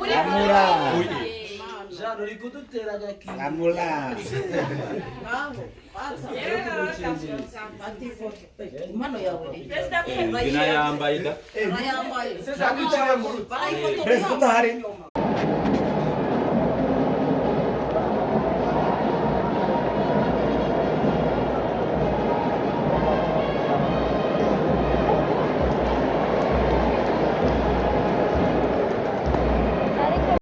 Zamura. Jana uri kudutera agakino. Zamura. Impano yawe Bina yambaye da. urayambaye. Perezida udahari.